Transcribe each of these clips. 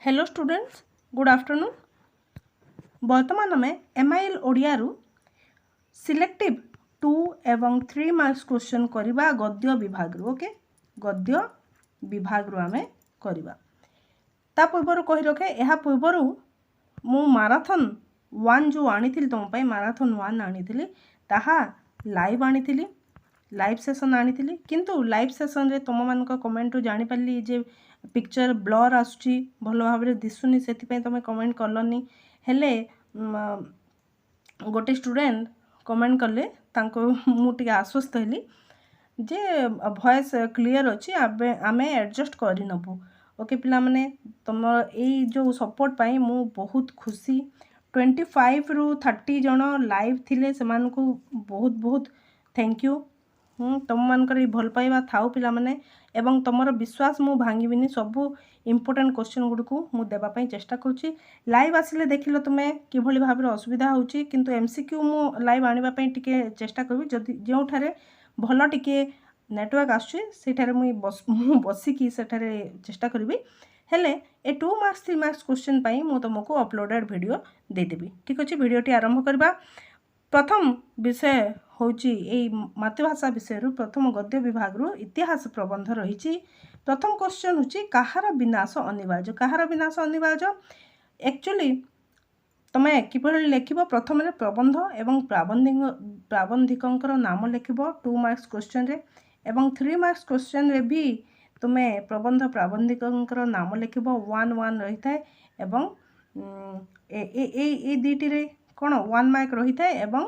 Hello students, good afternoon. ବର୍ତ୍ତମାନ ଆମେ MIL ଓଡ଼ିଆରୁ ସିଲେକ୍ଟିଭ୍ 2 ଏବଂ 3 ମାର୍କସ୍ କ୍ୱେଶ୍ଚନ୍ କରିବା ଗଦ୍ୟ ବିଭାଗରୁ। ଓକେ, ଗଦ୍ୟ ବିଭାଗରୁ ଆମେ କରିବା। ତା ପୂର୍ବରୁ କହି ରଖେ, ଏହା ପୂର୍ବରୁ ମୁଁ ମାରାଥନ୍ 1 ଯେଉଁ ଆଣିଥିଲି ତୁମ ପାଇଁ, ମାରାଥନ୍ 1 ଆଣିଥିଲି, ତାହା ଲାଇଭ୍ ଆଣିଥିଲି, ଲାଇଭ୍ ସେସନ୍ ଆଣିଥିଲି। କିନ୍ତୁ ଲାଇଭ୍ ସେସନ୍ରେ ତୁମମାନଙ୍କ କମେଣ୍ଟରୁ ଜାଣିପାରିଲି ଯେ ପିକ୍ଚର ବ୍ଲର୍ ଆସୁଛି, ଭଲ ଭାବରେ ଦିଶୁନି, ସେଥିପାଇଁ ତୁମେ କମେଣ୍ଟ କଲନି। ହେଲେ ଗୋଟେ ଷ୍ଟୁଡେଣ୍ଟ କମେଣ୍ଟ କଲେ, ତାଙ୍କୁ ମୁଁ ଟିକେ ଆଶ୍ୱସ୍ତ ହେଲି ଯେ ଭଏସ୍ କ୍ଲିଅର୍ ଅଛି, ଆମେ ଆଡ଼ଜଷ୍ଟ କରିନେବୁ। ଓକେ ପିଲାମାନେ, ତୁମ ଏଇ ଯେଉଁ ସପୋର୍ଟ ପାଇଁ ମୁଁ ବହୁତ ଖୁସି। 25ରୁ 30 ଜଣ ଲାଇଭ୍ ଥିଲେ, ସେମାନଙ୍କୁ ବହୁତ ବହୁତ thank you. ତୁମମାନଙ୍କର ଏଇ ଭଲ ପାଇବା ଥାଉ ପିଲାମାନେ, ଏବଂ ତୁମର ବିଶ୍ୱାସ ମୁଁ ଭାଙ୍ଗିବିନି। ସବୁ ଇମ୍ପୋର୍ଟାଣ୍ଟ କ୍ୱେଶ୍ଚନ୍ ଗୁଡ଼ିକୁ ମୁଁ ଦେବା ପାଇଁ ଚେଷ୍ଟା କରୁଛି। ଲାଇଭ୍ ଆସିଲେ ଦେଖିଲ ତୁମେ କିଭଳି ଭାବରେ ଅସୁବିଧା ହେଉଛି। କିନ୍ତୁ ଏମ୍ସିକ୍ୟୁ ମୁଁ ଲାଇଭ୍ ଆଣିବା ପାଇଁ ଟିକେ ଚେଷ୍ଟା କରିବି। ଯଦି ଯେଉଁଠାରେ ଭଲ ଟିକେ ନେଟୱାର୍କ ଆସୁଛି, ସେଇଠାରେ ମୁଁ ବସିକି ସେଠାରେ ଚେଷ୍ଟା କରିବି। ହେଲେ ଏ 2 ମାର୍କସ୍, 3 ମାର୍କସ୍ କ୍ୱେଶ୍ଚନ୍ ପାଇଁ ମୁଁ ତୁମକୁ ଅପଲୋଡ଼େଡ଼ ଭିଡ଼ିଓ ଦେଇଦେବି। ଠିକ୍ ଅଛି, ଭିଡ଼ିଓଟି ଆରମ୍ଭ କରିବା। ପ୍ରଥମ ବିଷୟ ହେଉଛି ଏଇ ମାତୃଭାଷା ବିଷୟରୁ, ପ୍ରଥମ ଗଦ୍ୟ ବିଭାଗରୁ ଇତିହାସ ପ୍ରବନ୍ଧ ରହିଛି। ପ୍ରଥମ କ୍ୱେଶ୍ଚନ୍ ହେଉଛି, କାହାର ବିନାଶ ଅନିବାର୍ଯ୍ୟ? କାହାର ବିନାଶ ଅନିବାର୍ଯ୍ୟ? ଆକ୍ଚୁଆଲି ତୁମେ କିପରି ଲେଖିବ? ପ୍ରଥମରେ ପ୍ରବନ୍ଧ ଏବଂ ପ୍ରାବନ୍ଧିକଙ୍କର ନାମ ଲେଖିବ 2 ମାର୍କସ୍ କ୍ୱେଶ୍ଚନ୍ରେ, ଏବଂ 3 ମାର୍କସ୍ କ୍ୱେଶ୍ଚନ୍ରେ ବି ତୁମେ ପ୍ରବନ୍ଧ, ପ୍ରାବନ୍ଧିକଙ୍କର ନାମ ଲେଖିବ। 1 1 ରହିଥାଏ ଏବଂ ଏଇ ଦୁଇଟିରେ କ'ଣ 1 ମାର୍କ ରହିଥାଏ ଏବଂ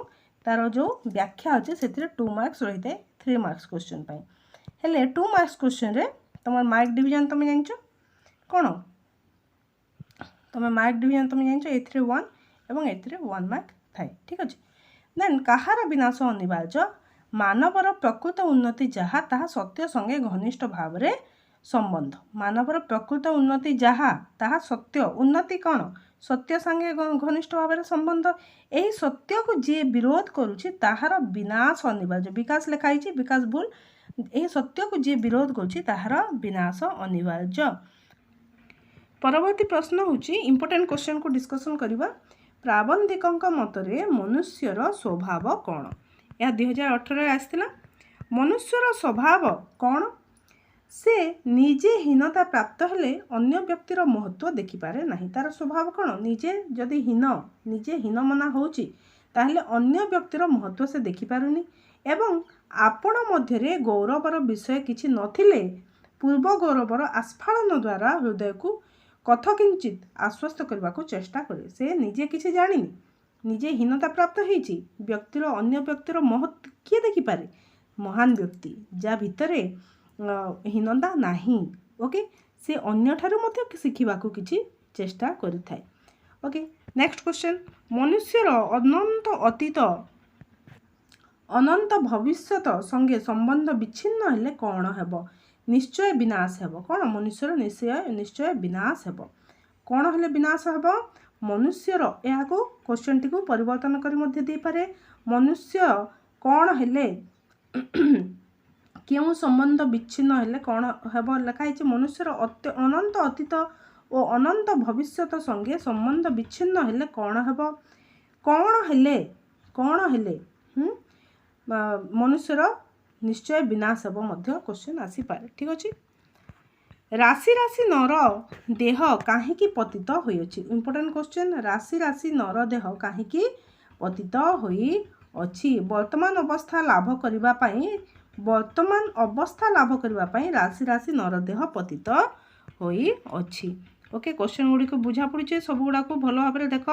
ତାର ଯେଉଁ ବ୍ୟାଖ୍ୟା ଅଛି, ସେଥିରେ 2 ମାର୍କସ୍ ରହିଥାଏ 3 ମାର୍କସ୍ କ୍ୱେଶ୍ଚନ୍ ପାଇଁ। ହେଲେ 2 ମାର୍କସ୍ କ୍ୱେଶ୍ଚନ୍ରେ ତୁମର ମାର୍କ ଡିଭିଜନ୍ ତୁମେ ଜାଣିଛ କ'ଣ? ତୁମେ ମାର୍କ ଡିଭିଜନ୍ ତୁମେ ଜାଣିଛ, ଏଥିରେ 1 ଏବଂ ଏଥିରେ 1 ମାର୍କ ଥାଏ। ଠିକ୍ ଅଛି। ଦେନ୍ କାହାର ବିନାଶ ଅନିବାର୍ଯ୍ୟ? ମାନବର ପ୍ରକୃତ ଉନ୍ନତି ଯାହା, ତାହା ସତ୍ୟ ସଙ୍ଗେ ଘନିଷ୍ଠ ଭାବରେ ସମ୍ବନ୍ଧ। ମାନବର ପ୍ରକୃତ ଉନ୍ନତି ଯାହା, ତାହା ସତ୍ୟ। ଉନ୍ନତି କ'ଣ? ସତ୍ୟ ସାଙ୍ଗେ ଘନିଷ୍ଠ ଭାବରେ ସମ୍ବନ୍ଧ। ଏହି ସତ୍ୟକୁ ଯିଏ ବିରୋଧ କରୁଛି, ତାହାର ବିନାଶ ଅନିବାର୍ଯ୍ୟ। ବିକାଶ ଲେଖା ହେଇଛି, ବିକାଶ ଭୁଲ। ଏହି ସତ୍ୟକୁ ଯିଏ ବିରୋଧ କରୁଛି, ତାହାର ବିନାଶ ଅନିବାର୍ଯ୍ୟ। ପରବର୍ତ୍ତୀ ପ୍ରଶ୍ନ ହେଉଛି, ଇମ୍ପୋର୍ଟାଣ୍ଟ କ୍ୱେଶ୍ଚନକୁ ଡିସ୍କସନ୍ କରିବା। ପ୍ରାବନ୍ଧିକଙ୍କ ମତରେ ମନୁଷ୍ୟର ସ୍ୱଭାବ କ'ଣ? ଏହା 2018ରେ ଆସିଥିଲା। ମନୁଷ୍ୟର ସ୍ୱଭାବ କ'ଣ? ସେ ନିଜେ ହୀନତା ପ୍ରାପ୍ତ ହେଲେ ଅନ୍ୟ ବ୍ୟକ୍ତିର ମହତ୍ତ୍ୱ ଦେଖିପାରେ ନାହିଁ। ତାର ସ୍ୱଭାବ କ'ଣ? ନିଜେ ଯଦି ହୀନ, ନିଜେ ହୀନମନା ହେଉଛି, ତାହେଲେ ଅନ୍ୟ ବ୍ୟକ୍ତିର ମହତ୍ତ୍ୱ ସେ ଦେଖିପାରୁନି ଏବଂ ଆପଣ ମଧ୍ୟରେ ଗୌରବର ବିଷୟ କିଛି ନଥିଲେ ପୂର୍ବ ଗୌରବର ଆସ୍ଫାଳନ ଦ୍ୱାରା ହୃଦୟକୁ କଥକିଞ୍ଚିତ ଆଶ୍ୱସ୍ତ କରିବାକୁ ଚେଷ୍ଟା କରେ। ସେ ନିଜେ କିଛି ଜାଣିନି, ନିଜେ ହୀନତା ପ୍ରାପ୍ତ ହେଇଛି, ବ୍ୟକ୍ତିର ଅନ୍ୟ ବ୍ୟକ୍ତିର ମହତ୍ତ୍ୱ କିଏ ଦେଖିପାରେ? ମହାନ ବ୍ୟକ୍ତି, ଯାହା ଭିତରେ ହୀନତା ନାହିଁ, ଓକେ, ସେ ଅନ୍ୟଠାରୁ ମଧ୍ୟ ଶିଖିବାକୁ କିଛି ଚେଷ୍ଟା କରିଥାଏ। Okay, next question. ମନୁଷ୍ୟର ଅନନ୍ତ ଅତୀତ ଅନନ୍ତ ଭବିଷ୍ୟତ ସଙ୍ଗେ ସମ୍ବନ୍ଧ ବିଚ୍ଛିନ୍ନ ହେଲେ କ'ଣ ହେବ? ନିଶ୍ଚୟ ବିନାଶ ହେବ। କ'ଣ? ମନୁଷ୍ୟର ନିଶ୍ଚୟ ନିଶ୍ଚୟ ବିନାଶ ହେବ। କ'ଣ ହେଲେ ବିନାଶ ହେବ ମନୁଷ୍ୟର? ଏହାକୁ କ୍ୱେଶ୍ଚନଟିକୁ ପରିବର୍ତ୍ତନ କରି ମଧ୍ୟ ଦେଇପାରେ। ମନୁଷ୍ୟ କ'ଣ ହେଲେ, କେଉଁ ସମ୍ବନ୍ଧ ବିଚ୍ଛିନ୍ନ ହେଲେ କ'ଣ ହେବ ଲେଖା ହେଇଛି। ମନୁଷ୍ୟର ଅନନ୍ତ ଅତୀତ ଓ ଅନନ୍ତ ଭବିଷ୍ୟତ ସଙ୍ଗେ ସମ୍ବନ୍ଧ ବିଚ୍ଛିନ୍ନ ହେଲେ କ'ଣ ହେବ? କ'ଣ ହେଲେ ମନୁଷ୍ୟର ନିଶ୍ଚୟ ବିନାଶ ହେବ ମଧ୍ୟ କ୍ୱେଶ୍ଚନ୍ ଆସିପାରେ। ଠିକ୍ ଅଛି। ରାଶି ରାଶି ନର ଦେହ କାହିଁକି ପତିତ ହୋଇଅଛି? Important question. ରାଶି ରାଶି ନର ଦେହ କାହିଁକି ପତିତ ହୋଇଅଛି? ବର୍ତ୍ତମାନ ଅବସ୍ଥା ଲାଭ କରିବା ପାଇଁ, ବର୍ତ୍ତମାନ ଅବସ୍ଥା ଲାଭ କରିବା ପାଇଁ ରାଶି ରାଶି ନରଦେହ ପତିତ ହୋଇଅଛି। ଓକେ, କ୍ୱେଶ୍ଚନ୍ ଗୁଡ଼ିକୁ ବୁଝା ପଡ଼ୁଛି? ସବୁଗୁଡ଼ାକୁ ଭଲ ଭାବରେ ଦେଖ।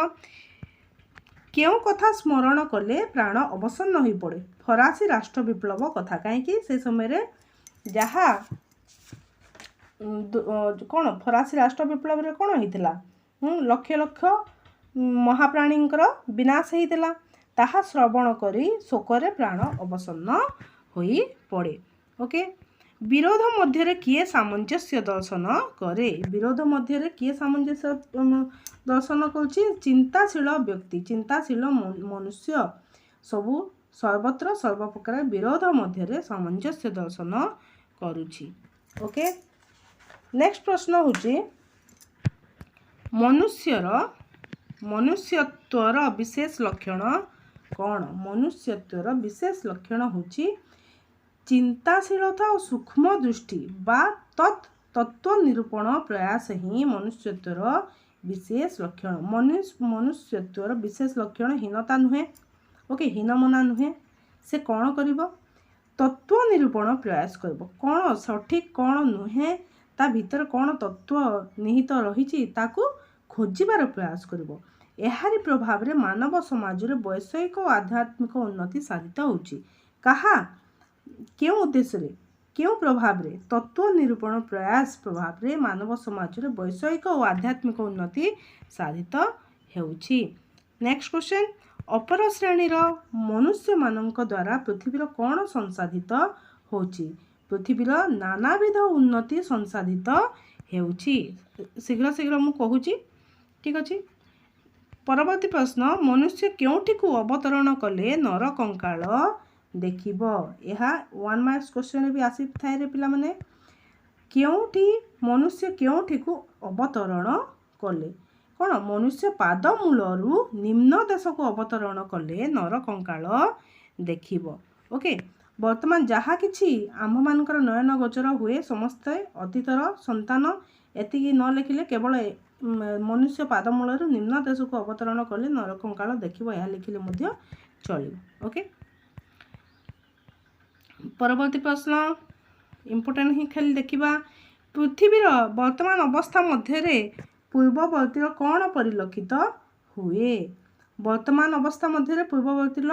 କେଉଁ କଥା ସ୍ମରଣ କଲେ ପ୍ରାଣ ଅବସନ୍ନ ହୋଇପଡ଼େ? ଫରାସୀ ରାଷ୍ଟ୍ର ବିପ୍ଳବ କଥା। କାହିଁକି? ସେ ସମୟରେ ଯାହା କ'ଣ ଫରାସୀ ରାଷ୍ଟ୍ର ବିପ୍ଳବରେ କ'ଣ ହେଇଥିଲା? ଲକ୍ଷ ଲକ୍ଷ ମହାପ୍ରାଣୀଙ୍କର ବିନାଶ ହେଇଥିଲା। ତାହା ଶ୍ରବଣ କରି ଶୋକରେ ପ୍ରାଣ ଅବସନ୍ନ ହୋଇପଡ଼େ। ଓକେ। ବିରୋଧ ମଧ୍ୟରେ କିଏ ସାମଞ୍ଜସ୍ୟ ଦର୍ଶନ କରେ? ବିରୋଧ ମଧ୍ୟରେ କିଏ ସାମଞ୍ଜସ୍ୟ ଦର୍ଶନ କରୁଛି? ଚିନ୍ତାଶୀଳ ବ୍ୟକ୍ତି, ଚିନ୍ତାଶୀଳ ମନୁଷ୍ୟ ସବୁ ସର୍ବତ୍ର ସର୍ବପ୍ରକାର ବିରୋଧ ମଧ୍ୟରେ ସାମଞ୍ଜସ୍ୟ ଦର୍ଶନ କରୁଛି। ଓକେ, ନେକ୍ସଟ ପ୍ରଶ୍ନ ହେଉଛି ମନୁଷ୍ୟର ମନୁଷ୍ୟତ୍ୱର ବିଶେଷ ଲକ୍ଷଣ କ'ଣ? ମନୁଷ୍ୟତ୍ୱର ବିଶେଷ ଲକ୍ଷଣ ହେଉଛି ଚିନ୍ତାଶୀଳତା ଓ ସୂକ୍ଷ୍ମ ଦୃଷ୍ଟି ବା ତତ୍ତ୍ୱ ନିରୂପଣ ପ୍ରୟାସ ହିଁ ମନୁଷ୍ୟତ୍ୱର ବିଶେଷ ଲକ୍ଷଣ। ମନୁଷ୍ୟତ୍ୱର ବିଶେଷ ଲକ୍ଷଣ ହୀନତା ନୁହେଁ, ଓକେ, ହୀନମନା ନୁହେଁ। ସେ କ'ଣ କରିବ? ତତ୍ତ୍ୱ ନିରୂପଣ ପ୍ରୟାସ କରିବ। କ'ଣ ସଠିକ୍, କ'ଣ ନୁହେଁ, ତା ଭିତରେ କ'ଣ ତତ୍ତ୍ୱ ନିହିତ ରହିଛି, ତାକୁ ଖୋଜିବାର ପ୍ରୟାସ କରିବ। ଏହାରି ପ୍ରଭାବରେ ମାନବ ସମାଜରେ ବୈଷୟିକ ଓ ଆଧ୍ୟାତ୍ମିକ ଉନ୍ନତି ସାଧିତ ହେଉଛି। କାହା କେଉଁ ଉଦ୍ଦେଶ୍ୟରେ, କେଉଁ ପ୍ରଭାବରେ? ତତ୍ତ୍ୱ ନିରୂପଣ ପ୍ରୟାସ ପ୍ରଭାବରେ ମାନବ ସମାଜରେ ବୈଷୟିକ ଓ ଆଧ୍ୟାତ୍ମିକ ଉନ୍ନତି ସାଧିତ ହେଉଛି। ନେକ୍ସଟ କ୍ୱେଶ୍ଚନ୍, ଅପର ଶ୍ରେଣୀର ମନୁଷ୍ୟମାନଙ୍କ ଦ୍ୱାରା ପୃଥିବୀର କ'ଣ ସଂସାଧିତ ହେଉଛି? ପୃଥିବୀର ନାନାବିଧ ଉନ୍ନତି ସଂସାଧିତ ହେଉଛି। ଶୀଘ୍ର ଶୀଘ୍ର ମୁଁ କହୁଛି, ଠିକ୍ ଅଛି। ପରବର୍ତ୍ତୀ ପ୍ରଶ୍ନ, ମନୁଷ୍ୟ କେଉଁଠିକୁ ଅବତରଣ କଲେ ନର କଙ୍କାଳ ଦେଖିବ? ଏହା 1 ମାର୍କସ୍ କ୍ୱେଶ୍ଚନରେ ବି ଆସିଥାଏ ରେ ପିଲାମାନେ। କେଉଁଠି ମନୁଷ୍ୟ କେଉଁଠିକୁ ଅବତରଣ କଲେ କ'ଣ? ମନୁଷ୍ୟ ପାଦ ମୂଳରୁ ନିମ୍ନ ଦେଶକୁ ଅବତରଣ କଲେ ନର କଙ୍କାଳ ଦେଖିବ। ଓକେ, ବର୍ତ୍ତମାନ ଯାହା କିଛି ଆମ୍ଭମାନଙ୍କର ନୟନ ଗୋଚର ହୁଏ, ସମସ୍ତେ ଅତୀତର ସନ୍ତାନ। ଏତିକି ନ ଲେଖିଲେ, କେବଳ ମନୁଷ୍ୟ ପାଦମୂଳରୁ ନିମ୍ନ ଦେଶକୁ ଅବତରଣ କଲେ ନର କଙ୍କାଳ ଦେଖିବ, ଏହା ଲେଖିଲେ ମଧ୍ୟ ଚଳିବ। ଓକେ, ପରବର୍ତ୍ତୀ ପ୍ରଶ୍ନ ଇମ୍ପୋର୍ଟାଣ୍ଟ ହିଁ ଖାଲି ଦେଖିବା। ପୃଥିବୀର ବର୍ତ୍ତମାନ ଅବସ୍ଥା ମଧ୍ୟରେ ପୂର୍ବବର୍ତ୍ତୀର କ'ଣ ପରିଲକ୍ଷିତ ହୁଏ? ବର୍ତ୍ତମାନ ଅବସ୍ଥା ମଧ୍ୟରେ ପୂର୍ବବର୍ତ୍ତୀର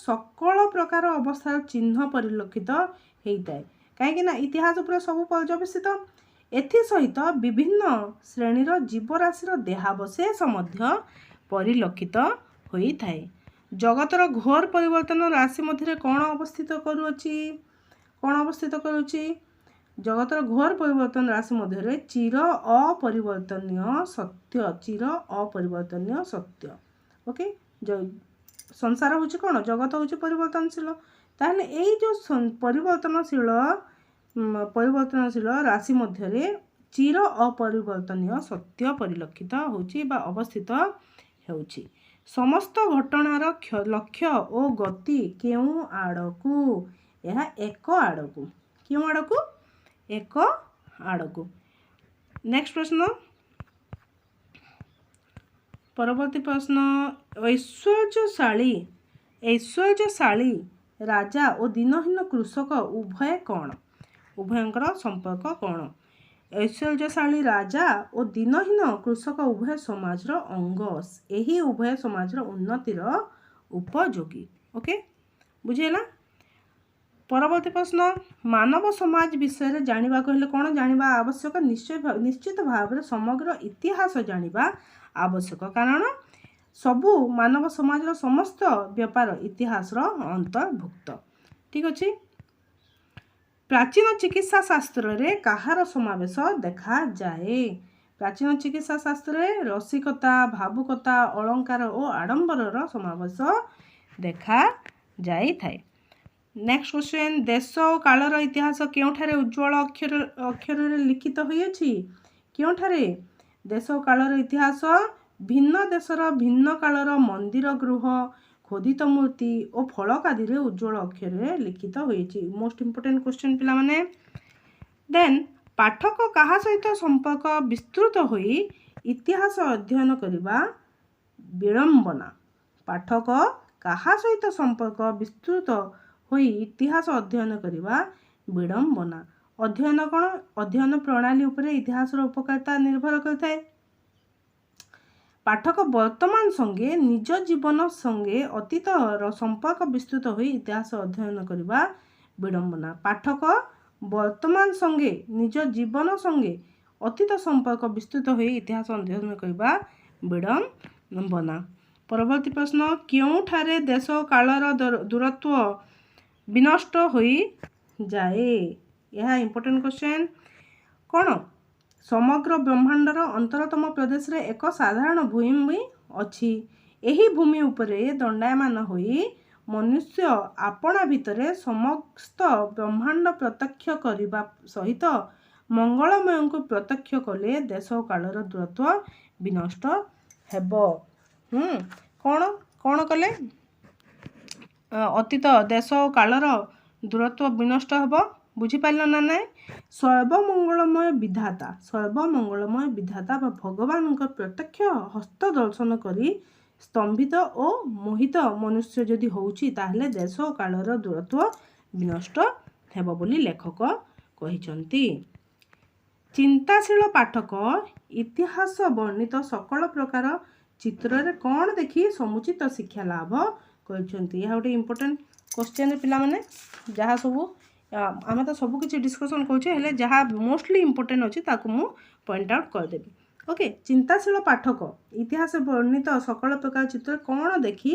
ସକଳ ପ୍ରକାର ଅବସ୍ଥାର ଚିହ୍ନ ପରିଲକ୍ଷିତ ହେଇଥାଏ, କାହିଁକି ନା ଇତିହାସ ଉପରେ ସବୁ ପର୍ଯ୍ୟବସିତ। ଏଥିସହିତ ବିଭିନ୍ନ ଶ୍ରେଣୀର ଜୀବରାଶିର ଦେହାବଶେଷ ମଧ୍ୟ ପରିଲକ୍ଷିତ ହୋଇଥାଏ। ଜଗତର ଘୋର ପରିବର୍ତ୍ତନ ରାଶି ମଧ୍ୟରେ କ'ଣ ଅବସ୍ଥିତ କରୁଅଛି? କ'ଣ ଅବସ୍ଥିତ କରୁଛି? ଜଗତର ଘୋର ପରିବର୍ତ୍ତନ ରାଶି ମଧ୍ୟରେ ଚିର ଅପରିବର୍ତ୍ତନୀୟ ସତ୍ୟ, ଚିର ଅପରିବର୍ତ୍ତନୀୟ ସତ୍ୟ। ଓକେ, ସଂସାର ହେଉଛି କ'ଣ? ଜଗତ ହେଉଛି ପରିବର୍ତ୍ତନଶୀଳ। ତାହେଲେ ଏଇ ଯେଉଁ ପରିବର୍ତ୍ତନଶୀଳ ରାଶି ମଧ୍ୟରେ ଚିର ଅପରିବର୍ତ୍ତନୀୟ ସତ୍ୟ ପରିଲକ୍ଷିତ ହେଉଛି ବା ଅବସ୍ଥିତ ହେଉଛି। ସମସ୍ତ ଘଟଣାର ଲକ୍ଷ୍ୟ ଓ ଗତି କେଉଁ ଆଡ଼କୁ? ଏହା ଏକ ଆଡ଼କୁ। କେଉଁ ଆଡ଼କୁ? ଏକ ଆଡ଼କୁ। ନେକ୍ସଟ ପ୍ରଶ୍ନ, ପରବର୍ତ୍ତୀ ପ୍ରଶ୍ନ, ଐଶ୍ୱର୍ଯ୍ୟଶାଳୀ ରାଜା ଓ ଦୀନହୀନ କୃଷକ ଉଭୟ କ'ଣ? ଉଭୟଙ୍କର ସମ୍ପର୍କ କ'ଣ? ଐଶ୍ୱର୍ଯ୍ୟଶାଳୀ ରାଜା ଓ ଦୀନହୀନ କୃଷକ ଉଭୟ ସମାଜର ଅଙ୍ଗ। ଏହି ଉଭୟ ସମାଜର ଉନ୍ନତିର ଉପଯୋଗୀ। ଓକେ, ବୁଝିହେଲା? ପରବର୍ତ୍ତୀ ପ୍ରଶ୍ନ, ମାନବ ସମାଜ ବିଷୟରେ ଜାଣିବାକୁ ହେଲେ କ'ଣ ଜାଣିବା ଆବଶ୍ୟକ? ନିଶ୍ଚିତ ଭାବରେ ସମଗ୍ର ଇତିହାସ ଜାଣିବା ଆବଶ୍ୟକ, କାରଣ ସବୁ ମାନବ ସମାଜର ସମସ୍ତ ବ୍ୟାପାର ଇତିହାସର ଅନ୍ତର୍ଭୁକ୍ତ। ଠିକ୍ ଅଛି। ପ୍ରାଚୀନ ଚିକିତ୍ସା ଶାସ୍ତ୍ରରେ କାହାର ସମାବେଶ ଦେଖାଯାଏ? ପ୍ରାଚୀନ ଚିକିତ୍ସା ଶାସ୍ତ୍ରରେ ରସିକତା, ଭାବୁକତା, ଅଳଙ୍କାର ଓ ଆଡ଼ମ୍ବରର ସମାବେଶ ଦେଖାଯାଇଥାଏ। ନେକ୍ସଟ କ୍ୱେଶ୍ଚନ୍, ଦେଶ ଓ କାଳର ଇତିହାସ କେଉଁଠାରେ ଉଜ୍ଜଳ ଅକ୍ଷରରେ ଲିଖିତ ହୋଇଅଛି? କେଉଁଠାରେ? ଦେଶ ଓ କାଳର ଇତିହାସ ଭିନ୍ନ ଦେଶର ଭିନ୍ନ କାଳର ମନ୍ଦିର ଗୃହ, ଖୋଦିତ ମୂର୍ତ୍ତି ଓ ଫଳକ ଆଦିରେ ଉଜ୍ଜଳ ଅକ୍ଷରରେ ଲିଖିତ ହୋଇଛି। ମୋଷ୍ଟ ଇମ୍ପୋର୍ଟାଣ୍ଟ କ୍ୱେଶ୍ଚନ୍ ପିଲାମାନେ। ଦେନ୍, ପାଠକ କାହା ସହିତ ସମ୍ପର୍କ ବିସ୍ତୃତ ହୋଇ ଇତିହାସ ଅଧ୍ୟୟନ କରିବା ବିଡ଼ମ୍ବନା? ପାଠକ କାହା ସହିତ ସମ୍ପର୍କ ବିସ୍ତୃତ ହୋଇ ଇତିହାସ ଅଧ୍ୟୟନ କରିବା ବିଡ଼ମ୍ବନା? ଅଧ୍ୟୟନ କ'ଣ? ଅଧ୍ୟୟନ ପ୍ରଣାଳୀ ଉପରେ ଇତିହାସର ଉପକାରିତା ନିର୍ଭର କରିଥାଏ। ପାଠକ ବର୍ତ୍ତମାନ ସଙ୍ଗେ ନିଜ ଜୀବନ ସଙ୍ଗେ ଅତୀତର ସମ୍ପର୍କ ବିସ୍ତୃତ ହୋଇ ଇତିହାସ ଅଧ୍ୟୟନ କରିବା ବିଡ଼ମ୍ବନା। ପାଠକ ବର୍ତ୍ତମାନ ସଙ୍ଗେ ନିଜ ଜୀବନ ସଙ୍ଗେ ଅତୀତ ସମ୍ପର୍କ ବିସ୍ତୃତ ହୋଇ ଇତିହାସ ଅଧ୍ୟୟନ କରିବା ବିଡ଼ମ୍ବନା। ପରବର୍ତ୍ତୀ ପ୍ରଶ୍ନ, କେଉଁଠାରେ ଦେଶ ଓ କାଳର ଦୂରତ୍ୱ ବିନଷ୍ଟ ହୋଇଯାଏ? ଏହା ଇମ୍ପୋର୍ଟାଣ୍ଟ କ୍ୱେଶ୍ଚନ୍। କ'ଣ? ସମଗ୍ର ବ୍ରହ୍ମାଣ୍ଡର ଅନ୍ତରତମ ପ୍ରଦେଶରେ ଏକ ସାଧାରଣ ଭୂମି ଅଛି। ଏହି ଭୂମି ଉପରେ ଦଣ୍ଡାୟମାନ ହୋଇ ମନୁଷ୍ୟ ଆପଣା ଭିତରେ ସମସ୍ତ ବ୍ରହ୍ମାଣ୍ଡ ପ୍ରତ୍ୟକ୍ଷ କରିବା ସହିତ ମଙ୍ଗଳମୟଙ୍କୁ ପ୍ରତ୍ୟକ୍ଷ କଲେ ଦେଶ ଓ କାଳର ଦୂରତ୍ୱ ବିନଷ୍ଟ ହେବ। କ'ଣ କ'ଣ କଲେ ଅତୀତ ଦେଶ ଓ କାଳର ଦୂରତ୍ୱ ବିନଷ୍ଟ ହେବ? ବୁଝିପାରିଲ ନା ନାଇଁ? ସର୍ବମଙ୍ଗଳମୟ ବିଧାତା, ସର୍ବମଙ୍ଗଳମୟ ବିଧାତା ବା ଭଗବାନଙ୍କ ପ୍ରତ୍ୟକ୍ଷ ହସ୍ତ ଦର୍ଶନ କରି ସ୍ତମ୍ଭିତ ଓ ମୋହିତ ମନୁଷ୍ୟ ଯଦି ହେଉଛି, ତାହେଲେ ଦେଶ ଓ କାଳର ଦୂରତ୍ୱ ବିନଷ୍ଟ ହେବ ବୋଲି ଲେଖକ କହିଛନ୍ତି। ଚିନ୍ତାଶୀଳ ପାଠକ ଇତିହାସ ବର୍ଣ୍ଣିତ ସକଳ ପ୍ରକାର ଚିତ୍ରରେ କ'ଣ ଦେଖି ସମୁଚିତ ଶିକ୍ଷା ଲାଭ କରିଛନ୍ତି? ଏହା ଗୋଟେ ଇମ୍ପୋର୍ଟାଣ୍ଟ କ୍ୱେଶ୍ଚନ୍ ପିଲାମାନେ। ଯାହା ସବୁ ଆମେ ତ ସବୁ କିଛି ଡିସ୍କସନ୍ କରୁଛେ, ହେଲେ ଯାହା ମୋଷ୍ଟଲି ଇମ୍ପୋର୍ଟାଣ୍ଟ ଅଛି, ତାକୁ ମୁଁ ପଏଣ୍ଟ ଆଉଟ୍ କରିଦେବି। ଓକେ, ଚିନ୍ତାଶୀଳ ପାଠକ ଇତିହାସ ବର୍ଣ୍ଣିତ ସକଳ ପ୍ରକାର ଚିତ୍ର କ'ଣ ଦେଖି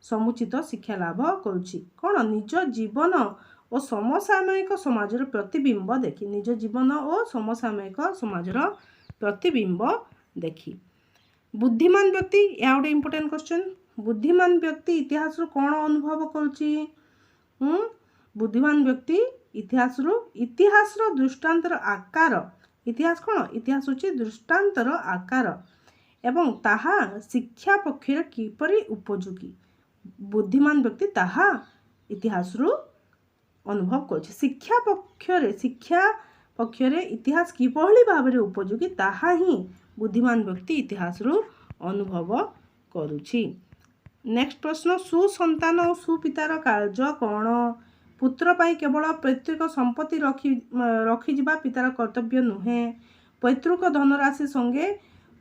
ସମୁଚିତ ଶିକ୍ଷା ଲାଭ କରୁଛି? କ'ଣ? ନିଜ ଜୀବନ ଓ ସମସାମୟିକ ସମାଜର ପ୍ରତିବିମ୍ବ ଦେଖି। ନିଜ ଜୀବନ ଓ ସମସାମୟିକ ସମାଜର ପ୍ରତିବିମ୍ବ ଦେଖି। ବୁଦ୍ଧିମାନ ବ୍ୟକ୍ତି, ଏହା ଗୋଟେ ଇମ୍ପୋର୍ଟାଣ୍ଟ କ୍ୱେଶ୍ଚନ୍। ବୁଦ୍ଧିମାନ ବ୍ୟକ୍ତି ଇତିହାସରୁ କ'ଣ ଅନୁଭବ କରୁଛି? ବୁଦ୍ଧିମାନ ବ୍ୟକ୍ତି ଇତିହାସରୁ ଇତିହାସର ଦୃଷ୍ଟାନ୍ତର ଆକାର। ଇତିହାସ କ'ଣ? ଇତିହାସ ହେଉଛି ଦୃଷ୍ଟାନ୍ତର ଆକାର ଏବଂ ତାହା ଶିକ୍ଷା ପକ୍ଷରେ କିପରି ଉପଯୋଗୀ, ବୁଦ୍ଧିମାନ ବ୍ୟକ୍ତି ତାହା ଇତିହାସରୁ ଅନୁଭବ କରୁଛି। ଶିକ୍ଷା ପକ୍ଷରେ ଇତିହାସ କିଭଳି ଭାବରେ ଉପଯୋଗୀ, ତାହା ହିଁ ବୁଦ୍ଧିମାନ ବ୍ୟକ୍ତି ଇତିହାସରୁ ଅନୁଭବ କରୁଛି। ନେକ୍ସଟ ପ୍ରଶ୍ନ, ସୁସନ୍ତାନ ଓ ସୁପିତାର କାର୍ଯ୍ୟ କ'ଣ? ପୁତ୍ର ପାଇଁ କେବଳ ପୈତୃକ ସମ୍ପତ୍ତି ରଖିଯିବା ପିତାର କର୍ତ୍ତବ୍ୟ ନୁହେଁ। ପୈତୃକ ଧନରାଶି ସଙ୍ଗେ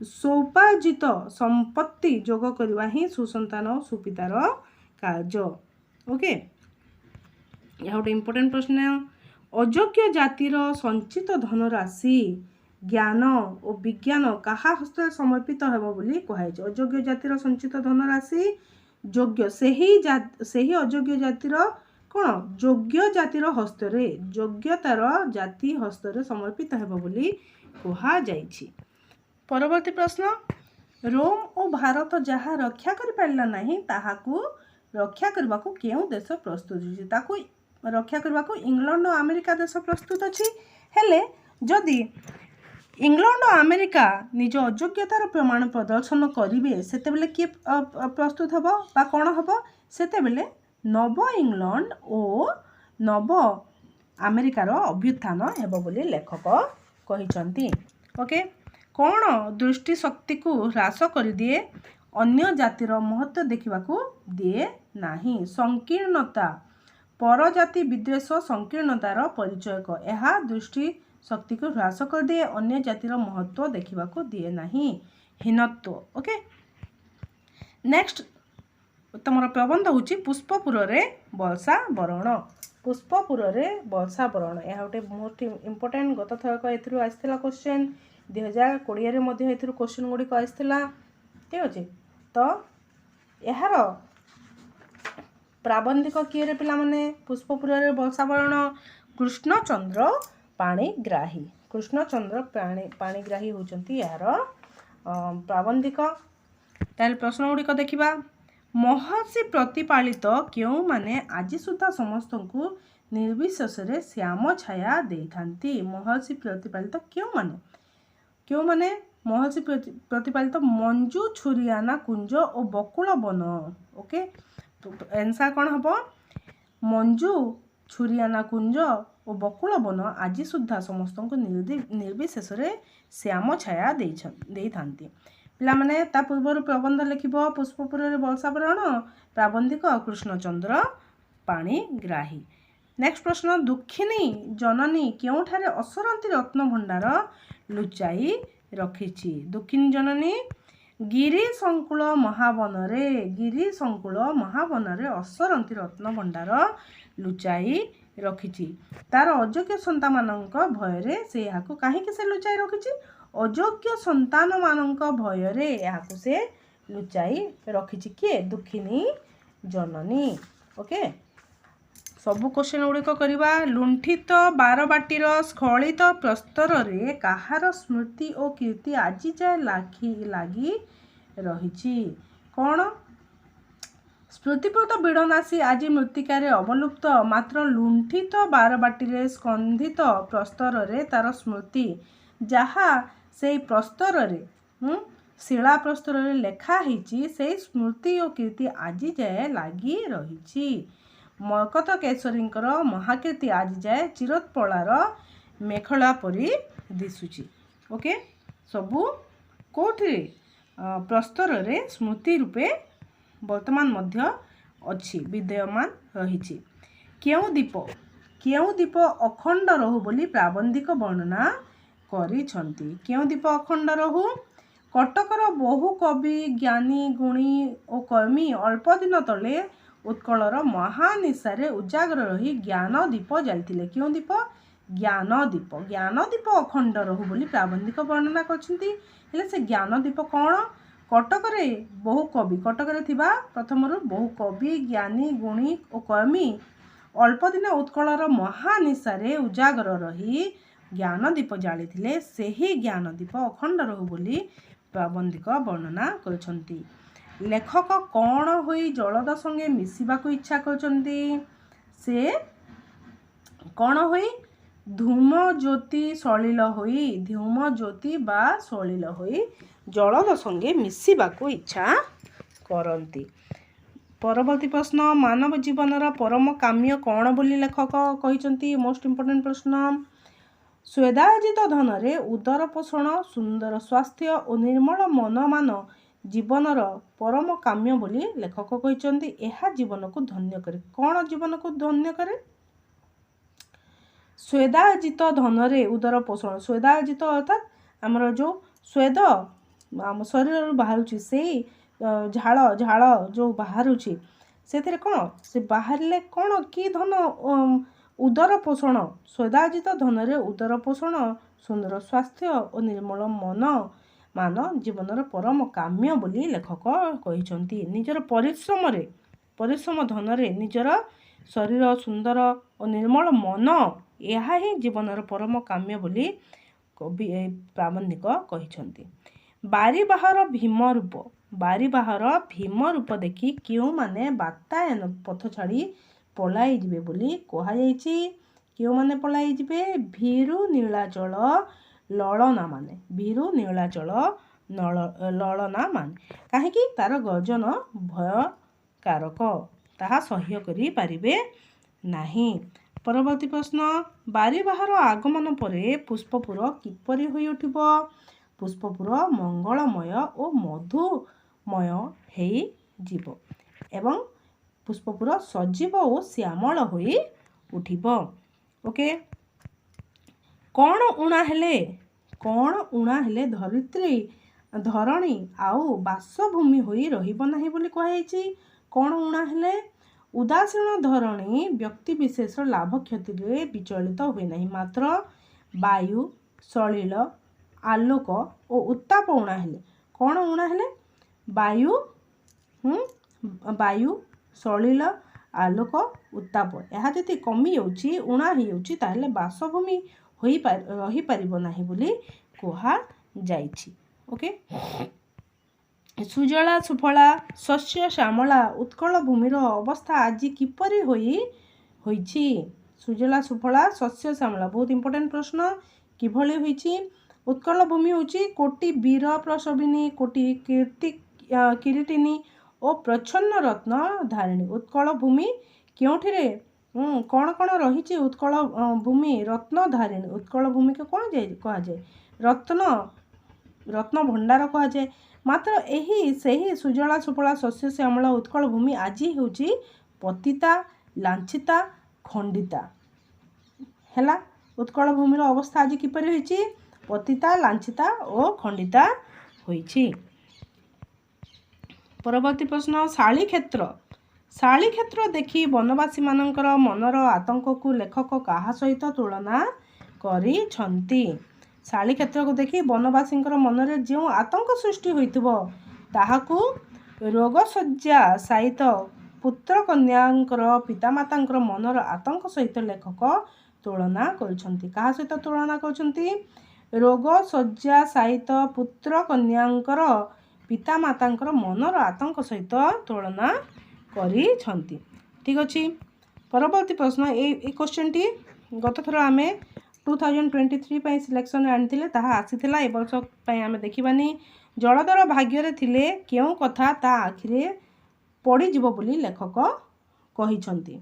ସ୍ୱୋପାର୍ଜିତ ସମ୍ପତ୍ତି ଯୋଗ କରିବା ହିଁ ସୁସନ୍ତାନ ଓ ସୁପିତାର କାର୍ଯ୍ୟ। ଓକେ, ଏହା ଗୋଟେ ଇମ୍ପୋର୍ଟାଣ୍ଟ ପ୍ରଶ୍ନ। ଅଯୋଗ୍ୟ ଜାତିର ସଞ୍ଚିତ ଧନରାଶି, ଜ୍ଞାନ ଓ ବିଜ୍ଞାନ କାହା ହସ୍ତରେ ସମର୍ପିତ ହେବ ବୋଲି କୁହାଯାଇଛି? ଅଯୋଗ୍ୟ ଜାତିର ସଞ୍ଚିତ ଧନରାଶି ଯୋଗ୍ୟ ସେହି ଅଯୋଗ୍ୟ ଜାତିର କ'ଣ ଯୋଗ୍ୟ ଜାତିର ହସ୍ତରେ, ଯୋଗ୍ୟତାର ଜାତି ହସ୍ତରେ ସମର୍ପିତ ହେବ ବୋଲି କୁହାଯାଇଛି। ପରବର୍ତ୍ତୀ ପ୍ରଶ୍ନ, ରୋମ ଓ ଭାରତ ଯାହା ରକ୍ଷା କରିପାରିଲା ନାହିଁ, ତାହାକୁ ରକ୍ଷା କରିବାକୁ କେଉଁ ଦେଶ ପ୍ରସ୍ତୁତ ଅଛି? ତାକୁ ରକ୍ଷା କରିବାକୁ ଇଂଲଣ୍ଡ ଓ ଆମେରିକା ଦେଶ ପ୍ରସ୍ତୁତ ଅଛି। ହେଲେ ଯଦି ଇଂଲଣ୍ଡ ଓ ଆମେରିକା ନିଜ ଅଯୋଗ୍ୟତାର ପ୍ରମାଣ ପ୍ରଦର୍ଶନ କରିବେ, ସେତେବେଳେ କିଏ ପ୍ରସ୍ତୁତ ହେବ ବା କ'ଣ ହେବ? ସେତେବେଳେ ନବ ଇଂଲଣ୍ଡ ଓ ନବ ଆମେରିକାର ଅଭ୍ୟୁତ୍ଥାନ ହେବ ବୋଲି ଲେଖକ କହିଛନ୍ତି। ଓକେ, କ'ଣ ଦୃଷ୍ଟି ଶକ୍ତିକୁ ହ୍ରାସ କରିଦିଏ, ଅନ୍ୟ ଜାତିର ମହତ୍ଵ ଦେଖିବାକୁ ଦିଏ ନାହିଁ? ସଂକୀର୍ଣ୍ଣତା। ପରଜାତି ବିଦ୍ୱେଷ ସଂକୀର୍ଣ୍ଣତାର ପରିଚୟକ। ଏହା ଦୃଷ୍ଟି ଶକ୍ତିକୁ ହ୍ରାସ କରିଦିଏ, ଅନ୍ୟ ଜାତିର ମହତ୍ଵ ଦେଖିବାକୁ ଦିଏ ନାହିଁ, ହୀନତ୍ୱ। ଓକେ, ନେକ୍ସଟ ତମର ପ୍ରବନ୍ଧ ହେଉଛି ପୁଷ୍ପପୁରରେ ବର୍ଷା ବରଣ। ପୁଷ୍ପପୁରରେ ବର୍ଷା ବରଣ, ଏହା ଗୋଟେ ମୋଷ୍ଟ ଇମ୍ପୋର୍ଟାଣ୍ଟ। ଗତ ଥରକ ଏଥିରୁ ଆସିଥିଲା କ୍ୱେଶ୍ଚନ୍। 2020ରେ ମଧ୍ୟ ଏଥିରୁ କ୍ୱେଶ୍ଚନ୍ ଗୁଡ଼ିକ ଆସିଥିଲା। ଠିକ୍ ଅଛି, ତ ଏହାର ପ୍ରାବନ୍ଧିକ କିଏରେ ପିଲାମାନେ? ପୁଷ୍ପପୁରରେ ବର୍ଷା ବରଣ, କୃଷ୍ଣଚନ୍ଦ୍ର ପାଣିଗ୍ରାହୀ। କୃଷ୍ଣଚନ୍ଦ୍ର ପାଣିଗ୍ରାହୀ ହେଉଛନ୍ତି ଏହାର ପ୍ରାବନ୍ଧିକ। ତାହେଲେ ପ୍ରଶ୍ନ ଗୁଡ଼ିକ ଦେଖିବା। ମହର୍ଷି ପ୍ରତିପାଳିତ କେଉଁମାନେ ଆଜି ସୁଦ୍ଧା ସମସ୍ତଙ୍କୁ ନିର୍ବିଶେଷରେ ଶ୍ୟାମ ଛାୟା ଦେଇଥାନ୍ତି? ମହର୍ଷି ପ୍ରତିପାଳିତ କେଉଁମାନେ? କେଉଁମାନେ ମହର୍ଷି ପ୍ରତିପାଳିତ? ମଞ୍ଜୁ ଛୁରିଆନା କୁଞ୍ଜ ଓ ବକୁଳ ବନ। ଓକେ, ଆନ୍ସର୍ କ'ଣ ହେବ? ମଞ୍ଜୁ ଛୁରିଆନା କୁଞ୍ଜ ଓ ବକୁଳ ବନ ଆଜି ସୁଦ୍ଧା ସମସ୍ତଙ୍କୁ ନିର୍ବିଶେଷରେ ଶ୍ୟାମ ଛାୟା ଦେଇଥାନ୍ତି। ପିଲାମାନେ, ତା ପୂର୍ବରୁ ପ୍ରବନ୍ଧ ଲେଖିବ ପୁଷ୍ପପୁରରେ ବର୍ଷା ବରଣ, ପ୍ରାବନ୍ଧିକ କୃଷ୍ଣଚନ୍ଦ୍ର ପାଣିଗ୍ରାହୀ। ନେକ୍ସଟ ପ୍ରଶ୍ନ, ଦୁଃଖିନୀ ଜନନୀ କେଉଁଠାରେ ଅସରନ୍ତି ରତ୍ନଭଣ୍ଡାର ଲୁଚାଇ ରଖିଛି? ଦୁଃଖିନୀ ଜନନୀ ଗିରି ସଂକୁଳ ମହାବନରେ, ଗିରି ସଂକୁଳ ମହାବନରେ ଅସରନ୍ତି ରତ୍ନଭଣ୍ଡାର ଲୁଚାଇ ରଖିଛି। ତାର ଅଯୋଗ୍ୟ ସନ୍ତାନମାନଙ୍କ ଭୟରେ ସେ ଏହାକୁ କାହିଁକି ସେ ଲୁଚାଇ ରଖିଛି? ଅଯୋଗ୍ୟ ସନ୍ତାନମାନଙ୍କ ଭୟରେ ଏହାକୁ ସେ ଲୁଚାଇ ରଖିଛି। କିଏ? ଦୁଃଖିନୀ ଜନନୀ। ଓକେ, ସବୁ କ୍ୱେଶ୍ଚନ୍ ଗୁଡ଼ିକ କରିବା। ଲୁଣ୍ଠିତ ବାରବାଟୀର ସ୍ଖଳିତ ପ୍ରସ୍ତରରେ କାହାର ସ୍ମୃତି ଓ କୀର୍ତ୍ତି ଆଜି ଯାଏ ଲାଗି ରହିଛି? କ'ଣ? ସ୍ମୃତିପଦ ବିଡ଼ନାସୀ ଆଜି ମୃତ୍ତିକାରେ ଅବଲୁପ୍ତ, ମାତ୍ର ଲୁଣ୍ଠିତ ବାରବାଟୀରେ ସ୍କନ୍ଦିତ ପ୍ରସ୍ତରରେ ତାର ସ୍ମୃତି, ଯାହା ସେଇ ପ୍ରସ୍ତରରେ, ଶିଳା ପ୍ରସ୍ତରରେ ଲେଖା ହେଇଛି, ସେଇ ସ୍ମୃତି ଓ କୀର୍ତ୍ତି ଆଜି ଯାଏ ଲାଗି ରହିଛି। ମର୍କତ କେଶରୀଙ୍କର ମହାକୀର୍ତ୍ତି ଆଜି ଯାଏ ଚିରୋତ୍ପଳାର ମେଖଳା ପରି ଦିଶୁଛି। ଓକେ, ସବୁ କେଉଁଥିରେ? ପ୍ରସ୍ତରରେ ସ୍ମୃତି ରୂପେ ବର୍ତ୍ତମାନ ମଧ୍ୟ ଅଛି, ବିଦ୍ୟମାନ ରହିଛି। କେଉଁ ଦୀପ ଅଖଣ୍ଡ ରହୁ ବୋଲି ପ୍ରାବନ୍ଧିକ ବର୍ଣ୍ଣନା କରିଛନ୍ତି? କେଉଁ ଦୀପ ଅଖଣ୍ଡ ରହୁ? କଟକର ବହୁ କବି, ଜ୍ଞାନୀ, ଗୁଣୀ ଓ କର୍ମୀ ଅଳ୍ପ ଦିନ ତଳେ ଉତ୍କଳର ମହାନିଶାରେ ଉଜାଗର ରହି ଜ୍ଞାନ ଦୀପ ଜାଳିଥିଲେ। କେଉଁ ଦୀପ? ଜ୍ଞାନ ଦୀପ। ଜ୍ଞାନ ଦୀପ ଅଖଣ୍ଡ ରହୁ ବୋଲି ପ୍ରାବନ୍ଧିକ ବର୍ଣ୍ଣନା କରିଛନ୍ତି। ହେଲେ ସେ ଜ୍ଞାନ ଦୀପ କ'ଣ? କଟକରେ ବହୁ କବି, କଟକରେ ଥିବା ପ୍ରଥମରୁ ବହୁ କବି, ଜ୍ଞାନୀ, ଗୁଣୀ ଓ କର୍ମୀ ଅଳ୍ପ ଦିନ ଉତ୍କଳର ମହାନିଶାରେ ଉଜାଗର ରହି ଜ୍ଞାନ ଦୀପ ଜାଳିଥିଲେ। ସେହି ଜ୍ଞାନ ଦୀପ ଅଖଣ୍ଡ ରହୁ ବୋଲି ପ୍ରାବନ୍ଧିକ ବର୍ଣ୍ଣନା କରିଛନ୍ତି। ଲେଖକ କ'ଣ ହୋଇ ଜଳଦ ସଙ୍ଗେ ମିଶିବାକୁ ଇଚ୍ଛା କରିଛନ୍ତି? ସେ କ'ଣ ହୋଇ? ଧୂମ ଜ୍ୟୋତି ସଳିଳ ହୋଇ, ଧୂମ ଜ୍ୟୋତି ବା ସଳିଳ ହୋଇ ଜଳଦ ସଙ୍ଗେ ମିଶିବାକୁ ଇଚ୍ଛା କରନ୍ତି। ପରବର୍ତ୍ତୀ ପ୍ରଶ୍ନ, ମାନବ ଜୀବନର ପରମ କାମ୍ୟ କ'ଣ ବୋଲି ଲେଖକ କହିଛନ୍ତି? ମୋଷ୍ଟ ଇମ୍ପୋର୍ଟାଣ୍ଟ ପ୍ରଶ୍ନ। ସ୍ୱେଦାର୍ଜିତ ଧନରେ ଉଦର ପୋଷଣ, ସୁନ୍ଦର ସ୍ୱାସ୍ଥ୍ୟ ଓ ନିର୍ମଳ ମନମାନ ଜୀବନର ପରମ କାମ୍ୟ ବୋଲି ଲେଖକ କହିଛନ୍ତି। ଏହା ଜୀବନକୁ ଧନ୍ୟ କରେ। କ'ଣ ଜୀବନକୁ ଧନ୍ୟ କରେ? ସ୍ୱେଦାର୍ଜିତ ଧନରେ ଉଦର ପୋଷଣ। ସ୍ୱେଦାର୍ଜିତ ଅର୍ଥାତ୍ ଆମର ଯେଉଁ ସ୍ୱେଦ ଆମ ଶରୀରରୁ ବାହାରୁଛି, ସେଇ ଝାଳ ଯେଉଁ ବାହାରୁଛି, ସେଥିରେ କ'ଣ ସେ ବାହାରିଲେ କ'ଣ କି ଧନ? ଉଦର ପୋଷଣ। ସ୍ୱେଦାର୍ଜିତ ଧନରେ ଉଦର ପୋଷଣ, ସୁନ୍ଦର ସ୍ୱାସ୍ଥ୍ୟ ଓ ନିର୍ମଳ ମନ ମାନ ଜୀବନର ପରମ କାମ୍ୟ ବୋଲି ଲେଖକ କହିଛନ୍ତି। ନିଜର ପରିଶ୍ରମରେ, ପରିଶ୍ରମ ଧନରେ ନିଜର ଶରୀର ସୁନ୍ଦର ଓ ନିର୍ମଳ ମନ, ଏହା ହିଁ ଜୀବନର ପରମ କାମ୍ୟ ବୋଲି କବି, ପ୍ରାବନ୍ଧିକ କହିଛନ୍ତି। ବାରିବାହର ଭୀମ ରୂପ ଦେଖି କେଉଁମାନେ ବାତାୟନ ପଥ ଛାଡ଼ି ପଳାଇଯିବେ ବୋଲି କୁହାଯାଇଛି? କେଉଁମାନେ ପଳାଇଯିବେ? ଭୀରୁ ନୀଳାଚଳ ଲଳନାମାନେ। ଭୀରୁ ନୀଳାଚଳ ଲଳନାମାନେ। କାହିଁକି? ତାର ଗର୍ଜନ ଭୟକାରକ, ତାହା ସହ୍ୟ କରିପାରିବେ ନାହିଁ। ପରବର୍ତ୍ତୀ ପ୍ରଶ୍ନ, ବାରିବାହର ଆଗମନ ପରେ ପୁଷ୍ପପୁର କିପରି ହୋଇଉଠିବ? ପୁଷ୍ପପୁର ମଙ୍ଗଳମୟ ଓ ମଧୁମୟ ହେଇଯିବ ଏବଂ ପୁଷ୍ପପୁର ସଜୀବ ଓ ଶ୍ୟାମଳ ହୋଇ ଉଠିବ। ଓକେ, କ'ଣ ଉଣା ହେଲେ ଧରିତ୍ରୀ, ଧରଣୀ ଆଉ ବାସଭୂମି ହୋଇ ରହିବ ନାହିଁ ବୋଲି କୁହାଯାଇଛି? କ'ଣ ଉଣା ହେଲେ? ଉଦାସୀନ ଧରଣୀ ବ୍ୟକ୍ତି ବିଶେଷର ଲାଭ କ୍ଷତିରେ ବିଚଳିତ ହୁଏ ନାହିଁ, ମାତ୍ର ବାୟୁ, ସଳିଳ, ଆଲୋକ ଓ ଉତ୍ତାପ ଉଣା ହେଲେ। କ'ଣ ଉଣା ହେଲେ? ବାୟୁ, ସଳିଳ, ଆଲୋକ, ଉତ୍ତାପ, ଏହା ଯଦି କମିଯାଉଛି, ଉଣା ହେଇଯାଉଛି, ତାହେଲେ ବାସଭୂମି ହୋଇ ରହିପାରିବ ନାହିଁ ବୋଲି କୁହାଯାଇଛି। ଓକେ, ସୁଜଳା ସୁଫଳା ଶସ୍ୟ ଶ୍ୟାମଳା ଉତ୍କଳ ଭୂମିର ଅବସ୍ଥା ଆଜି କିପରି ହୋଇଛି? ସୁଜଳା ସୁଫଳା ଶସ୍ୟ ଶ୍ୟାମଳା, ବହୁତ ଇମ୍ପୋର୍ଟାଣ୍ଟ ପ୍ରଶ୍ନ। କିଭଳି ହୋଇଛି? ଉତ୍କଳ ଭୂମି ହେଉଛି କୋଟି ବୀର ପ୍ରସବିନୀ, କୋଟି କୀର୍ତ୍ତି କିରୀଟିନୀ ଓ ପ୍ରଚ୍ଛନ୍ନ ରତ୍ନ ଧାରିଣୀ। ଉତ୍କଳ ଭୂମି କେଉଁଠିରେ କ'ଣ କ'ଣ ରହିଛି? ଉତ୍କଳ ଭୂମି ରତ୍ନ ଧାରିଣୀ। ଉତ୍କଳ ଭୂମିକୁ କ'ଣ କୁହାଯାଏ? ରତ୍ନ ଭଣ୍ଡାର କୁହାଯାଏ। ମାତ୍ର ଏହି ସେହି ସୁଜଳା ସୁଫଳା ଶସ୍ୟ ଶ୍ୟାମଳା ଉତ୍କଳ ଭୂମି ଆଜି ହେଉଛି ପତିତା, ଲାଞ୍ଛିତା, ଖଣ୍ଡିତା। ହେଲା, ଉତ୍କଳ ଭୂମିର ଅବସ୍ଥା ଆଜି କିପରି ହୋଇଛି? ପତିତା, ଲାଞ୍ଛିତା ଓ ଖଣ୍ଡିତା ହୋଇଛି। ପରବର୍ତ୍ତୀ ପ୍ରଶ୍ନ, ଶାଳୀକ୍ଷେତ୍ର ଦେଖି ବନବାସୀମାନଙ୍କର ମନର ଆତଙ୍କକୁ ଲେଖକ କାହା ସହିତ ତୁଳନା କରିଛନ୍ତି? ଶାଳୀକ୍ଷେତ୍ରକୁ ଦେଖି ବନବାସୀଙ୍କର ମନରେ ଯେଉଁ ଆତଙ୍କ ସୃଷ୍ଟି ହୋଇଥିବ, ତାହାକୁ ରୋଗଶଯ୍ୟା ଶାୟିତ ପୁତ୍ରକନ୍ୟାଙ୍କର ପିତାମାତାଙ୍କର ମନର ଆତଙ୍କ ସହିତ ଲେଖକ ତୁଳନା କରିଛନ୍ତି। କାହା ସହିତ ତୁଳନା କରୁଛନ୍ତି? ରୋଗଶଯ୍ୟା ଶାୟିତ ପୁତ୍ରକନ୍ୟାଙ୍କର ପିତାମାତାଙ୍କର ମନର ଆତଙ୍କ ସହିତ ତୁଳନା କରିଛନ୍ତି। ଠିକ୍ ଅଛି, ପରବର୍ତ୍ତୀ ପ୍ରଶ୍ନ। ଏଇ କ୍ୱେଶ୍ଚନ୍ଟି ଗତଥର ଆମେ 2023 ପାଇଁ ସିଲେକ୍ସନ୍ରେ ଆଣିଥିଲେ, ତାହା ଆସିଥିଲା। ଏ ବର୍ଷ ପାଇଁ ଆମେ ଦେଖିବାନି। ଜଳଧର ଭାଗ୍ୟରେ ଥିଲେ କେଉଁ କଥା ତା ଆଖିରେ ପଡ଼ିଯିବ ବୋଲି ଲେଖକ କହିଛନ୍ତି?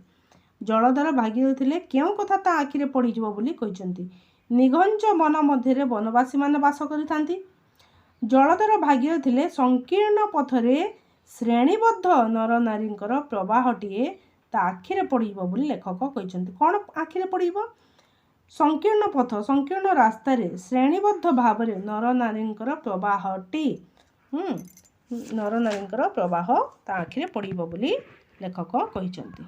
ଜଳଧର ଭାଗ୍ୟରେ ଥିଲେ କେଉଁ କଥା ତା ଆଖିରେ ପଡ଼ିଯିବ ବୋଲି କହିଛନ୍ତି? ନିଘଞ୍ଚ ବନ ମଧ୍ୟରେ ବନବାସୀମାନେ ବାସ କରିଥାନ୍ତି। ଜଳଧର ଭାଗ୍ୟରେ ଥିଲେ ସଂକୀର୍ଣ୍ଣ ପଥରେ ଶ୍ରେଣୀବଦ୍ଧ ନରନାରୀଙ୍କର ପ୍ରବାହଟିଏ ତା ଆଖିରେ ପଡ଼ିଯିବ ବୋଲି ଲେଖକ କହିଛନ୍ତି। କ'ଣ ଆଖିରେ ପଡ଼ିଯିବ? ସଂକୀର୍ଣ୍ଣ ପଥ, ସଂକୀର୍ଣ୍ଣ ରାସ୍ତାରେ ଶ୍ରେଣୀବଦ୍ଧ ଭାବରେ ନରନାରୀଙ୍କର ପ୍ରବାହଟି, ନରନାରୀଙ୍କର ପ୍ରବାହ ତା ଆଖିରେ ପଡ଼ିବ ବୋଲି ଲେଖକ କହିଛନ୍ତି।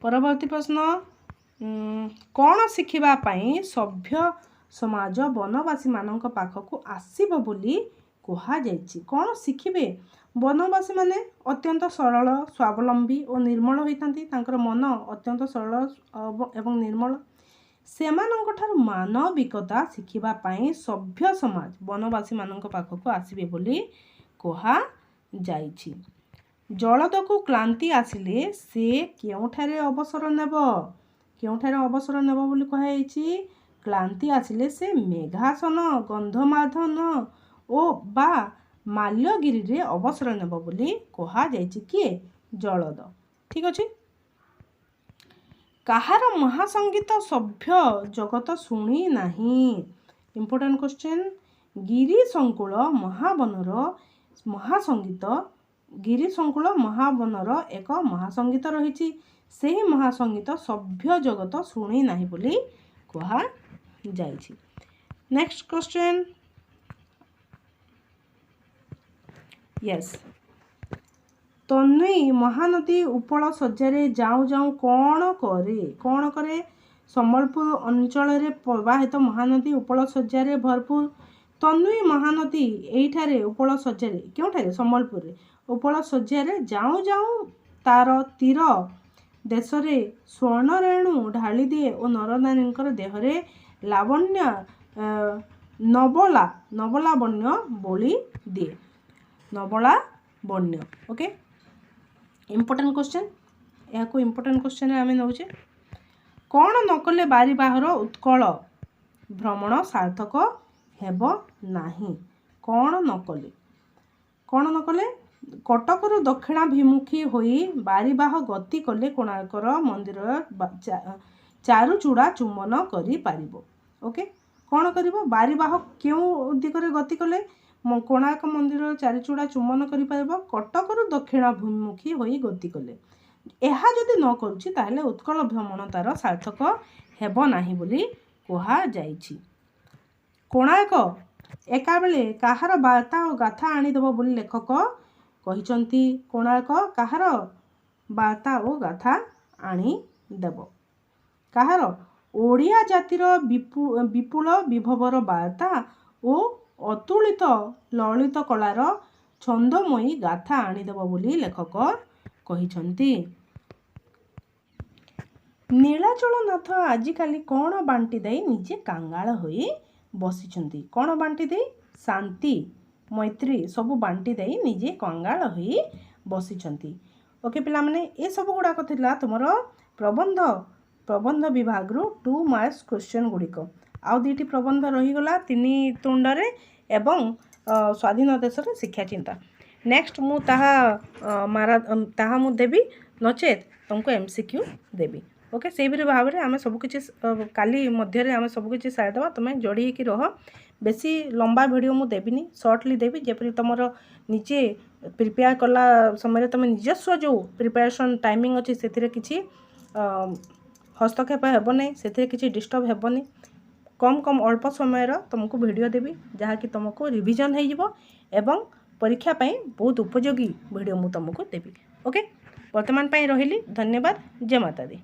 ପରବର୍ତ୍ତୀ ପ୍ରଶ୍ନ, କ'ଣ ଶିଖିବା ପାଇଁ ସଭ୍ୟ ସମାଜ ବନବାସୀମାନଙ୍କ ପାଖକୁ ଆସିବ ବୋଲି କୁହାଯାଇଛି? କ'ଣ ଶିଖିବେ? ବନବାସୀମାନେ ଅତ୍ୟନ୍ତ ସରଳ, ସ୍ୱାବଲମ୍ବୀ ଓ ନିର୍ମଳ ହୋଇଥାନ୍ତି। ତାଙ୍କର ମନ ଅତ୍ୟନ୍ତ ସରଳ ଏବଂ ନିର୍ମଳ। ସେମାନଙ୍କଠାରୁ ମାନବିକତା ଶିଖିବା ପାଇଁ ସଭ୍ୟ ସମାଜ ବନବାସୀମାନଙ୍କ ପାଖକୁ ଆସିବେ ବୋଲି କୁହାଯାଇଛି। ଜଳଦକୁ କ୍ଳାନ୍ତି ଆସିଲେ ସେ କେଉଁଠାରେ ଅବସର ନେବ? କେଉଁଠାରେ ଅବସର ନେବ ବୋଲି କୁହାଯାଇଛି? କ୍ଳାନ୍ତି ଆସିଲେ ସେ ମେଘାସନ, ଗନ୍ଧମାର୍ଦ୍ଦନ ଓ ବା ମାଲ୍ୟଗିରିରେ ଅବସର ନେବ ବୋଲି କୁହାଯାଇଛି। କିଏ? ଜଳଦ। ଠିକ୍ ଅଛି। କାହାର ମହାସଙ୍ଗୀତ ସଭ୍ୟ ଜଗତ ଶୁଣି ନାହିଁ? Important question. ଗିରିଶଙ୍କୁଳ ମହାବନର ମହାସଙ୍ଗୀତ, ଗିରିଶଙ୍କୁଳ ମହାବନର ଏକ ମହାସଙ୍ଗୀତ ରହିଛି। ସେହି ମହାସଙ୍ଗୀତ ସଭ୍ୟ ଜଗତ ଶୁଣି ନାହିଁ ବୋଲି କୁହାଯାଇଛି। Next question. Yes, Tanvi Mahanadi ଉପଳ ଶଯ୍ୟାରେ ଯାଉଁ ଯାଉଁ କ'ଣ କରେ? କ'ଣ କରେ? ସମ୍ବଲପୁର ଅଞ୍ଚଳରେ ପ୍ରବାହିତ ମହାନଦୀ ଉପଳ ଶଯ୍ୟାରେ ଭରପୁର। ତନ୍ୱୀ ମହାନଦୀ ଏଇଠାରେ ଉପଳ ଶଯ୍ୟାରେ, କେଉଁଠାରେ? ସମ୍ବଲପୁରରେ ଉପଳ ଶଯ୍ୟାରେ ଯାଉଁ ଯାଉଁ ତାର ତୀର ଦେଶରେ ସ୍ୱର୍ଣ୍ଣରେଣୁ ଢାଳି ଦିଏ ଓ ନରନାରୀଙ୍କର ଦେହରେ ଲାବଣ୍ୟ ନବଲା ନବଲାବଣ୍ୟ ବୋଳି ଦିଏ। ନବଳା ବଣ୍ୟ। Okay, important question. ଏହାକୁ ଇମ୍ପୋର୍ଟାଣ୍ଟ କ୍ୱେଶ୍ଚନ୍ରେ ଆମେ ନେଉଛେ। କ'ଣ ନ କଲେ ବାରିବାହର ଉତ୍କଳ ଭ୍ରମଣ ସାର୍ଥକ ହେବ ନାହିଁ? କ'ଣ ନ କଲେ? କ'ଣ ନ କଲେ? କଟକରୁ ଦକ୍ଷିଣାଭିମୁଖୀ ହୋଇ ବାରିବାହ ଗତି କଲେ କୋଣାର୍କର ମନ୍ଦିରର ଚାରୁଚୂଡ଼ା ଚୁମ୍ବନ କରିପାରିବ। ଓକେ, କ'ଣ କରିବ? ବାରିବାହ କେଉଁ ଦିଗରେ ଗତି କଲେ କୋଣାର୍କ ମନ୍ଦିରର ଚାରିଚୂଡ଼ା ଚୁମ୍ବନ କରିପାରିବ? କଟକରୁ ଦକ୍ଷିଣାଭିମୁଖୀ ହୋଇ ଗତି କଲେ। ଏହା ଯଦି ନ କରୁଛି ତାହେଲେ ଉତ୍କଳ ଭ୍ରମଣ ତାର ସାର୍ଥକ ହେବ ନାହିଁ ବୋଲି କୁହାଯାଇଛି। କୋଣାର୍କ ଏକାବେଳେ କାହାର ବାର୍ତ୍ତା ଓ ଗାଥା ଆଣିଦେବ ବୋଲି ଲେଖକ କହିଛନ୍ତି? କୋଣାର୍କ କାହାର ବାର୍ତ୍ତା ଓ ଗାଥା ଆଣିଦେବ? କାହାର? ଓଡ଼ିଆ ଜାତିର ବିପୁଳ ବିଭବର ବାର୍ତ୍ତା ଓ ଅତୁଳିତ ଲଳିତ କଳାର ଛନ୍ଦମୟୀ ଗାଥା ଆଣିଦେବ ବୋଲି ଲେଖକ କହିଛନ୍ତି। ନୀଳାଚଳନାଥ ଆଜିକାଲି କ'ଣ ବାଣ୍ଟି ଦେଇ ନିଜେ କାଙ୍ଗାଳ ହୋଇ ବସିଛନ୍ତି? କ'ଣ ବାଣ୍ଟି ଦେଇ? ଶାନ୍ତି, ମୈତ୍ରୀ ସବୁ ବାଣ୍ଟି ଦେଇ ନିଜେ କଙ୍ଗାଳ ହୋଇ ବସିଛନ୍ତି। ଓକେ ପିଲାମାନେ, ଏସବୁ ଗୁଡ଼ାକ ଥିଲା ତୁମର ପ୍ରବନ୍ଧ ବିଭାଗରୁ 2 ମାର୍କସ୍ କ୍ୱେଶ୍ଚନ୍ ଗୁଡ଼ିକ। ଆଉ 2ଟି ପ୍ରବନ୍ଧ ରହିଗଲା, ତିନି ତୁଣ୍ଡରେ ଏବଂ ସ୍ୱାଧୀନ ଦେଶର ଶିକ୍ଷା ଚିନ୍ତା। ନେକ୍ସଟ ମୁଁ ତାହା ମାରା ତାହା ମୁଁ ଦେବି, ନଚେତ୍ ତୁମକୁ MCQ ଦେବି। ଓକେ, ସେହିପରି ଭାବରେ ଆମେ ସବୁକିଛି କାଲି ମଧ୍ୟରେ ଆମେ ସବୁକିଛି ସାରିଦେବା। ତୁମେ ଯୋଡ଼ି ହେଇକି ରୁହ। ବେଶୀ ଲମ୍ବା ଭିଡ଼ିଓ ମୁଁ ଦେବିନି, ସର୍ଟଲି ଦେବି, ଯେପରି ତୁମର ନିଜେ ପ୍ରିପେୟାର କଲା ସମୟରେ ତୁମେ ନିଜସ୍ୱ ଯେଉଁ ପ୍ରିପାରେସନ୍ ଟାଇମିଂ ଅଛି ସେଥିରେ କିଛି ହସ୍ତକ୍ଷେପ ହେବ ନାହିଁ, ସେଥିରେ କିଛି ଡିଷ୍ଟର୍ବ ହେବନି। କମ୍ କମ୍ ଅଳ୍ପ ସମୟର ତୁମକୁ ଭିଡ଼ିଓ ଦେବି, ଯାହାକି ତୁମକୁ ରିଭିଜନ୍ ହେଇଯିବ ଏବଂ ପରୀକ୍ଷା ପାଇଁ ବହୁତ ଉପଯୋଗୀ ଭିଡ଼ିଓ ମୁଁ ତୁମକୁ ଦେବି। ଓକେ, ବର୍ତ୍ତମାନ ପାଇଁ ରହିଲି। ଧନ୍ୟବାଦ। ଜୟ ମାତା ଦି।